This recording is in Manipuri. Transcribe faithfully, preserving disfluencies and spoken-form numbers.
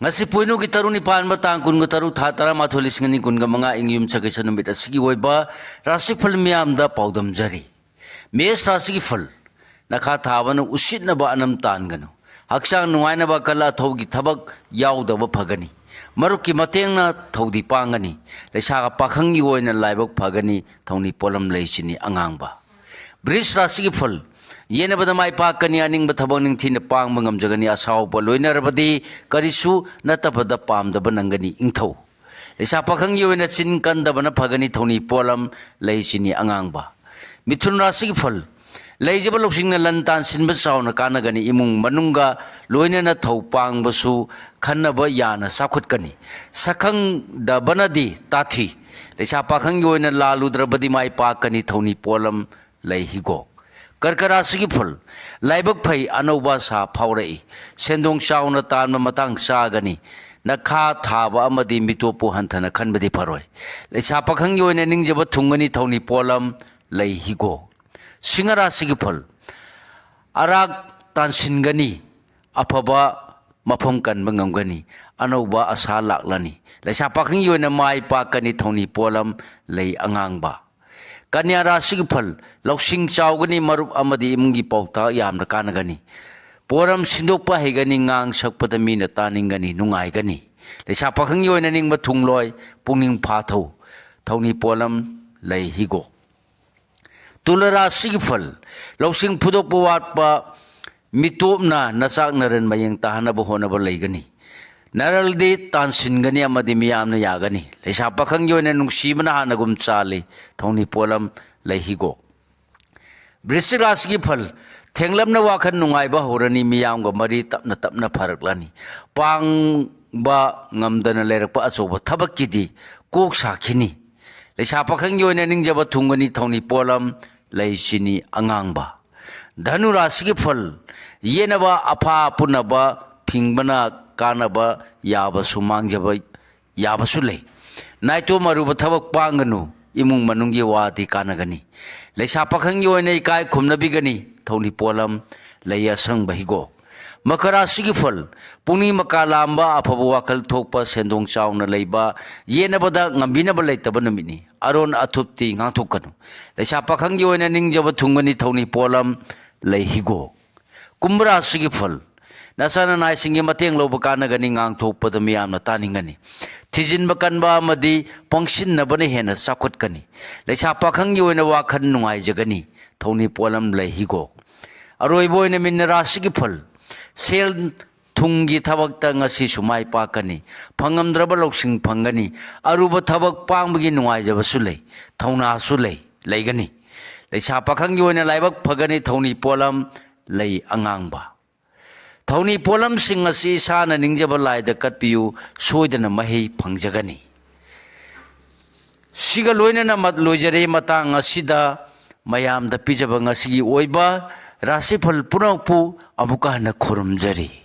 ꯉꯁꯤ ꯄꯣꯏꯅꯨꯒꯤ ꯇꯔꯨꯛꯅꯤ ꯄꯥꯟꯕ ꯇꯥꯡ ꯀꯨꯟꯒ ꯇꯔꯨꯛ, ꯊꯥ ꯇꯔꯥꯃꯥꯊꯣꯏ, ꯂꯤꯁꯤꯡ ꯑꯅꯤ ꯀꯨꯟꯒ ꯃꯉꯥ, ꯏꯪ ꯌꯨꯝꯁꯀꯩꯁ ꯅꯨꯃꯤꯠ ꯑꯁꯤꯒꯤ ꯑꯣꯏꯕ ꯔꯥꯁꯤꯐꯜ ꯃꯤꯌꯥꯝꯗ ꯄꯥꯎꯗꯝꯖꯔꯤ꯫ ꯃꯦꯁ ꯔꯥꯁꯤꯒꯤ ꯐꯜ, ꯅꯈꯥ ꯊꯥꯕꯅ ꯎꯁꯤꯠꯅꯕ ꯑꯅꯝ ꯇꯥꯟꯒꯅꯨ꯫ ꯍꯛꯆꯥꯡ ꯅꯨꯡꯉꯥꯏꯅꯕ ꯀꯂꯥ ꯊꯧꯒꯤ ꯊꯕꯛ ꯌꯥꯎꯗꯕ ꯐꯒꯅꯤ꯫ ꯃꯔꯨꯞꯀꯤ ꯃꯇꯦꯡꯅ ꯊꯧꯗꯤ ꯄꯥꯡꯒꯅꯤ꯫ ꯂꯩꯁꯥ ꯄꯥꯈꯪꯒꯤ ꯑꯣꯏꯅ ꯂꯥꯏꯕꯛ ꯐꯒꯅꯤ꯫ ꯊꯧꯅꯤ ꯄꯣꯠꯂꯝ ꯂꯩ ꯆꯤꯅꯤ ꯑꯉꯥꯡꯕ꯫ ꯕ꯭ꯔꯤꯖ ꯔꯥꯁꯤꯒꯤ ꯐꯜ, ꯌꯦꯟꯅꯕꯗ ꯃꯥꯏ ꯄꯥꯛꯀꯅꯤ꯫ ꯑꯅꯤꯡꯕ ꯊꯕꯛ ꯅꯤꯡꯊꯤꯅ ꯄꯥꯡꯕ ꯉꯝꯖꯒꯅꯤ꯫ ꯑꯁꯥꯎꯕ ꯂꯣꯏꯅꯔꯕꯗꯤ ꯀꯔꯤꯁꯨ ꯅꯠꯇꯕꯗ ꯄꯥꯝꯗꯕ ꯅꯪꯒꯅꯤ꯫ ꯏꯪꯊꯧ꯫ ꯂꯩꯁꯥ ꯄꯥꯈꯪꯒꯤ ꯑꯣꯏꯅ ꯆꯤꯟ ꯀꯟꯗꯕꯅ ꯐꯒꯅꯤ꯫ ꯊꯧꯅꯤ ꯄꯣꯠꯂꯝ ꯂꯩ ꯆꯤꯅꯤ ꯑꯉꯥꯡꯕ꯫ ꯃꯤꯊꯨꯟ ꯔꯥꯁꯤꯒꯤ ꯐꯜ, ꯂꯩꯖꯕ ꯂꯧꯁꯤꯡꯅ ꯂꯟ ꯇꯥꯟ ꯁꯤꯟꯕ ꯆꯥꯎꯅ ꯀꯥꯟꯅꯒꯅꯤ꯫ ꯏꯃꯨꯡ ꯃꯅꯨꯡꯒ ꯂꯣꯏꯅꯅ ꯊꯧ ꯄꯥꯡꯕꯁꯨ ꯈꯟꯅꯕ ꯌꯥꯅ ꯆꯥꯎꯈꯠꯀꯅꯤ꯫ ꯁꯛꯈꯪꯗꯕꯅꯗꯤ ꯇꯥꯊꯤ꯫ ꯂꯩꯁꯥ ꯄꯥꯈꯪꯒꯤ ꯑꯣꯏꯅ ꯂꯥꯜꯂꯨꯗ꯭ꯔꯕꯗꯤ ꯃꯥꯏ ꯄꯥꯛꯀꯅꯤ꯫ ꯊꯧꯅꯤ ꯄꯣꯠꯂꯝ ꯂꯩ ꯍꯤꯒꯣꯛ꯫ ꯀꯔꯀ ꯔꯥꯁꯤꯒꯤ ꯐꯜ, ꯂꯥꯏꯕꯛ ꯐꯩ, ꯑꯅꯧꯕ ꯑꯁꯥ ꯐꯥꯎꯔꯛꯏ꯫ ꯁꯦꯟꯗꯣꯡ ꯆꯥꯎꯅ ꯇꯥꯟꯕ ꯃꯇꯥꯡ ꯆꯥꯒꯅꯤ꯫ ꯅꯈꯥ ꯊꯥꯕ ꯑꯃꯗꯤ ꯃꯤꯇꯣꯞꯄꯨ ꯍꯟꯊꯅ ꯈꯟꯕꯗꯤ ꯐꯔꯣꯏ꯫ ꯂꯩꯁꯥ ꯄꯥꯈꯪꯒꯤ ꯑꯣꯏꯅ ꯅꯤꯡꯖꯕ ꯊꯨꯡꯒꯅꯤ꯫ ꯊꯧꯅꯤ ꯄꯣꯠꯂꯝ ꯂꯩ ꯍꯤꯒꯣꯛ꯫ ꯁꯤꯡꯍ ꯔꯥꯁꯤꯒꯤ ꯐꯜ, ꯑꯔꯥꯛ ꯇꯥꯟꯁꯤꯟꯒꯅꯤ꯫ ꯑꯐꯕ ꯃꯐꯝ ꯀꯟꯕ ꯉꯝꯒꯅꯤ꯫ ꯑꯅꯧꯕ ꯑꯁꯥ ꯂꯥꯛꯂꯅꯤ꯫ ꯂꯩꯁꯥ ꯄꯥꯈꯪꯒꯤ ꯑꯣꯏꯅ ꯃꯥꯏ ꯄꯥꯛꯀꯅꯤ꯫ ꯊꯧꯅꯤ ꯄꯣꯠꯂꯝ ꯂꯩ ꯑꯉꯥꯡꯕ꯫ ꯀꯟꯌꯥ ꯔꯥꯁꯤꯒꯤ ꯐꯜ, ꯂꯧꯁꯤꯡ ꯆꯥꯎꯒꯅꯤ꯫ ꯃꯔꯨꯞ ꯑꯃꯗꯤ ꯏꯃꯨꯡꯒꯤ ꯄꯥꯎꯇꯥꯛ ꯌꯥꯝꯅ ꯀꯥꯟꯅꯒꯅꯤ꯫ ꯄꯣꯠꯂꯝ ꯁꯤꯟꯗꯣꯛꯄ ꯍꯩꯒꯅꯤ꯫ ꯉꯥꯡ ꯁꯛꯄꯗ ꯃꯤꯅ ꯇꯥꯅꯤꯡꯒꯅꯤ, ꯅꯨꯡꯉꯥꯏꯒꯅꯤ꯫ ꯂꯩꯁꯥ ꯄꯥꯈꯪꯒꯤ ꯑꯣꯏꯅ ꯅꯤꯡꯕ ꯊꯨꯡꯂꯣꯏ꯫ ꯄꯨꯛꯅꯤꯡ ꯐꯥꯊꯧ꯫ ꯊꯧꯅꯤ ꯄꯣꯠꯂꯝ ꯂꯩ ꯍꯤꯒꯣꯛ꯫ ꯇꯨꯂ ꯔꯥꯁꯤꯒꯤ ꯐꯜ, ꯂꯧꯁꯤꯡ ꯐꯨꯗꯣꯛꯄ ꯋꯥꯠꯄ, ꯃꯤꯇꯣꯞꯅ ꯅꯆꯥꯛ ꯅꯔꯟ ꯃꯌꯦꯡ ꯇꯥꯍꯟꯅꯕ ꯍꯣꯠꯅꯕ ꯂꯩꯒꯅꯤ꯫ ꯅꯔꯜꯗꯤ ꯇꯥꯟꯁꯤꯟꯒꯅꯤ ꯑꯃꯗꯤ ꯃꯤꯌꯥꯝꯅ ꯌꯥꯒꯅꯤ꯫ ꯂꯩꯁꯥ ꯄꯥꯈꯪꯒꯤ ꯑꯣꯏꯅ ꯅꯨꯡꯁꯤꯕꯅ ꯍꯥꯟꯅꯒꯨꯝ ꯆꯥꯜꯂꯤ꯫ ꯊꯧꯅꯤ ꯄꯣꯠꯂꯝ ꯂꯩ ꯍꯤꯒꯣꯛ꯫ ꯕ꯭ꯔꯤꯁꯤꯛ ꯔꯥꯁꯤꯒꯤ ꯐꯜ, ꯊꯦꯡꯂꯞꯅ ꯋꯥꯈꯜ ꯅꯨꯡꯉꯥꯏꯕ ꯍꯧꯔꯅꯤ꯫ ꯃꯤꯌꯥꯝꯒ ꯃꯔꯤ ꯇꯞꯅ ꯇꯞꯅ ꯐꯔꯛꯂꯅꯤ꯫ ꯄꯥꯡꯕ ꯉꯝꯗꯅ ꯂꯩꯔꯛꯄ ꯑꯆꯧꯕ ꯊꯕꯛꯀꯤꯗꯤ ꯀꯣꯛ ꯁꯥꯈꯤꯅꯤ꯫ ꯂꯩꯁꯥ ꯄꯥꯈꯪꯒꯤ ꯑꯣꯏꯅ ꯅꯤꯡꯖꯕ ꯊꯨꯡꯒꯅꯤ꯫ ꯊꯧꯅꯤ ꯄꯣꯠꯂꯝ ꯂꯩ ꯆꯤꯅꯤ ꯑꯉꯥꯡꯕ꯫ ꯙꯅꯨ ꯔꯥꯁꯤꯒꯤ ꯐꯜ, ꯌꯦꯠꯅꯕ ꯑꯐꯥ ꯄꯨꯅꯕ ꯐꯤꯡꯕꯅ ꯀꯥꯟꯅꯕ ꯌꯥꯕꯁꯨ ꯃꯥꯡꯖꯕ ꯌꯥꯕꯁꯨ ꯂꯩ꯫ ꯅꯥꯏꯇꯣꯝ ꯑꯔꯨꯕ ꯊꯕꯛ ꯄꯥꯡꯒꯅꯨ꯫ ꯏꯃꯨꯡ ꯃꯅꯨꯡꯒꯤ ꯋꯥꯗꯤ ꯀꯥꯟꯅꯒꯅꯤ꯫ ꯂꯩꯁꯥ ꯄꯥꯈꯪꯒꯤ ꯑꯣꯏꯅ ꯏꯀꯥꯏ ꯈꯨꯝꯅꯕꯤꯒꯅꯤ꯫ ꯊꯧꯅꯤ ꯄꯣꯠꯂꯝ ꯂꯩ ꯑꯁꯪꯕ ꯍꯤꯒꯣꯛ꯫ ꯃꯀꯔ ꯔꯥꯁꯤꯒꯤ ꯐꯜ, ꯄꯨꯛꯅꯤꯡ ꯃꯀꯥ ꯂꯥꯝꯕ, ꯑꯐꯕ ꯋꯥꯈꯜ ꯊꯣꯛꯄ, ꯁꯦꯟꯗꯣꯡ ꯆꯥꯎꯅ ꯂꯩꯕ, ꯌꯦꯠꯅꯕꯗ ꯉꯝꯕꯤꯅꯕ ꯂꯩꯇꯕ ꯅꯨꯃꯤꯠꯅꯤ꯫ ꯑꯔꯣꯟ ꯑꯊꯨꯞꯇꯤ ꯉꯥꯡꯊꯣꯛꯀꯅꯨ꯫ ꯂꯩꯁꯥ ꯄꯥꯈꯪꯒꯤ ꯑꯣꯏꯅ ꯅꯤꯡꯖꯕ ꯊꯨꯡꯒꯅꯤ꯫ ꯊꯧꯅꯤ ꯄꯣꯠꯂꯝ ꯂꯩ ꯍꯤꯒꯣꯛ꯫ ꯀꯨꯝꯚ ꯔꯥꯁꯤꯒꯤ ꯐꯜ, ꯅꯆꯥ ꯅꯅꯥꯏꯁꯤꯡꯒꯤ ꯃꯇꯦꯡ ꯂꯧꯕ ꯀꯥꯟꯅꯒꯅꯤ꯫ ꯉꯥꯡꯊꯣꯛꯄꯗ ꯃꯤꯌꯥꯝꯅ ꯇꯥꯅꯤꯡꯒꯅꯤ꯫ ꯊꯤꯖꯤꯟꯕ ꯀꯟꯕ ꯑꯃꯗꯤ ꯄꯪꯁꯤꯟꯅꯕꯅ ꯍꯦꯟꯅ ꯆꯥꯎꯈꯠꯀꯅꯤ꯫ ꯂꯩꯁꯥ ꯄꯥꯈꯪꯒꯤ ꯑꯣꯏꯅ ꯋꯥꯈꯜ ꯅꯨꯡꯉꯥꯏꯖꯒꯅꯤ꯫ ꯊꯧꯅꯤ ꯄꯣꯠꯂꯝ ꯂꯩ ꯍꯤꯒꯣꯛ꯫ ꯑꯔꯣꯏꯕ ꯑꯣꯏꯅ ꯃꯤꯟꯅ ꯔꯥꯁꯤꯒꯤ ꯐꯜ, ꯁꯦꯜ ꯊꯨꯝꯒꯤ ꯊꯕꯛꯇ ꯉꯁꯤꯁꯨ ꯃꯥꯏ ꯄꯥꯛꯀꯅꯤ꯫ ꯐꯪꯉꯝꯗ꯭ꯔꯕ ꯂꯧꯁꯤꯡ ꯐꯪꯒꯅꯤ꯫ ꯑꯔꯨꯕ ꯊꯕꯛ ꯄꯥꯡꯕꯒꯤ ꯅꯨꯡꯉꯥꯏꯖꯕꯁꯨ ꯂꯩ꯫ ꯊꯧꯅꯥꯁꯨ ꯂꯩ, ꯂꯩꯒꯅꯤ꯫ ꯂꯩꯁꯥ ꯄꯥꯈꯪꯒꯤ ꯑꯣꯏꯅ ꯂꯥꯏꯕꯛ ꯐꯒꯅꯤ꯫ ꯊꯧꯅꯤ ꯄꯣꯠꯂꯝ ꯂꯩ ꯑꯉꯥꯡꯕ꯫ ꯊꯧꯅꯤ ꯄꯣꯠꯂꯝꯁꯤꯡ ꯑꯁꯤ ꯏꯁꯥꯅ ꯅꯤꯡꯖꯕ ꯂꯥꯏꯗ ꯀꯠꯄꯤꯌꯨ, ꯁꯣꯏꯗꯅ ꯃꯍꯩ ꯐꯪꯖꯒꯅꯤ꯫ ꯁꯤꯒ ꯂꯣꯏꯅꯅ ꯃ-, ꯂꯣꯏꯖꯔꯦ꯫ ꯃꯇꯥꯡ ꯑꯁꯤꯗ ꯃꯌꯥꯝꯗ ꯄꯤꯖꯕ ꯉꯁꯤꯒꯤ ꯑꯣꯏꯕ ꯔꯥꯁꯤꯐꯜ ꯄꯨꯝꯅꯃꯛꯄꯨ ꯑꯃꯨꯛꯀ ꯍꯟꯅ ꯈꯨꯔꯨꯝꯖꯔꯤ꯫